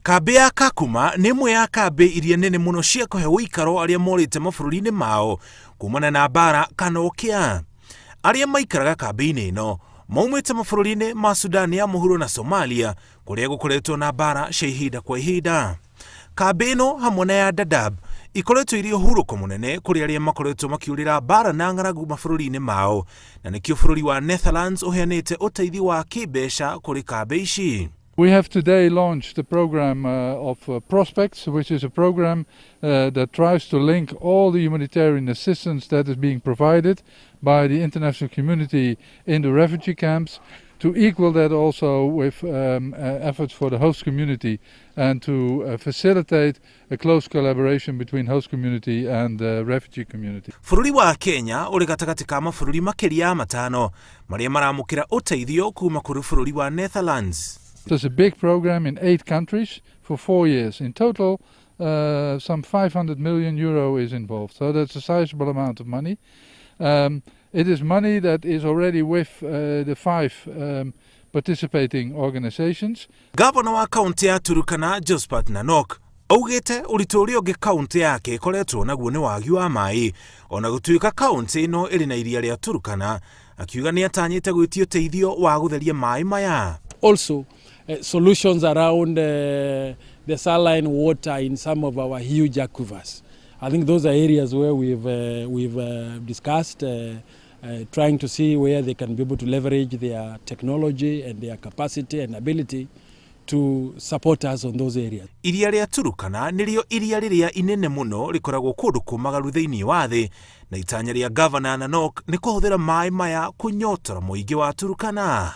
Kambĩ ya Kakuma nĩ ĩmwe ya kambĩ iria nene mũno cia kũhe ũikaro arĩa morĩte mabũrũri-inĩ mao kumana na mbara kana ũkĩa. Arĩa maikaraga kambĩ-inĩ ĩno maumĩte mabũrũri-inĩ ma Sudan ya mũhuro na Somalia kũrĩa gũkoretwo na mbara cia ihinda kwa ihinda. Kambĩ ĩno hamwe na ya Dadaab ikoretwo irĩ ũhurũko mũnene kũrĩ arĩa makoretwo makĩũrĩra mbara na ng'aragu mabũrũri-inĩ mao na nĩkĩo bũrũri wa Netherlands ũheanĩte ũteithio wa kĩmbeca kũrĩ kambĩ ici. We have today launched the program of Prospects, which is a program that tries to link all the humanitarian assistance that is being provided by the international community in the refugee camps to equal that also with efforts for the host community and to facilitate a close collaboration between host community and refugee community. Bũrũri wa Kenya ũrĩ gatagatĩ ka mabũrũri makĩria ya matano marĩa maramũkĩra ũteithio kuma kũrĩ bũrũri wa Netherlands. There's a big program in 8 countries for 4 years. In total, some 500 million euro is involved. So that's a sizable amount of money. It is money that is already with the 5 participating organizations. Gavana wa kaunti ya Turkana Josphat Nanok augĩte ũritũ ũrĩa ũngĩ kaunti yake ĩkoretwo naguo nĩ wagi wa maĩ ona gũtuĩka kaunti ĩno ĩrĩ na iria rĩa Turkana, akiuga nĩ atanyĩte gwĩtia ũteithio wa gũtheria maĩ maya. Also, solutions around the saline water in some of our huge aquifers. I think those are areas where we've discussed trying to see where they can be able to leverage their technology and their capacity and ability to support us on those areas. Iria rĩa Turkana nĩrĩo iria rĩrĩa inene mũno rĩkoragwo kũndũ kũmagaru thĩinĩ wa thĩ na itanya rĩa Gavana Nanok nĩ kũhũthĩra maĩ maya kũnyotora mũingĩ wa Turkana.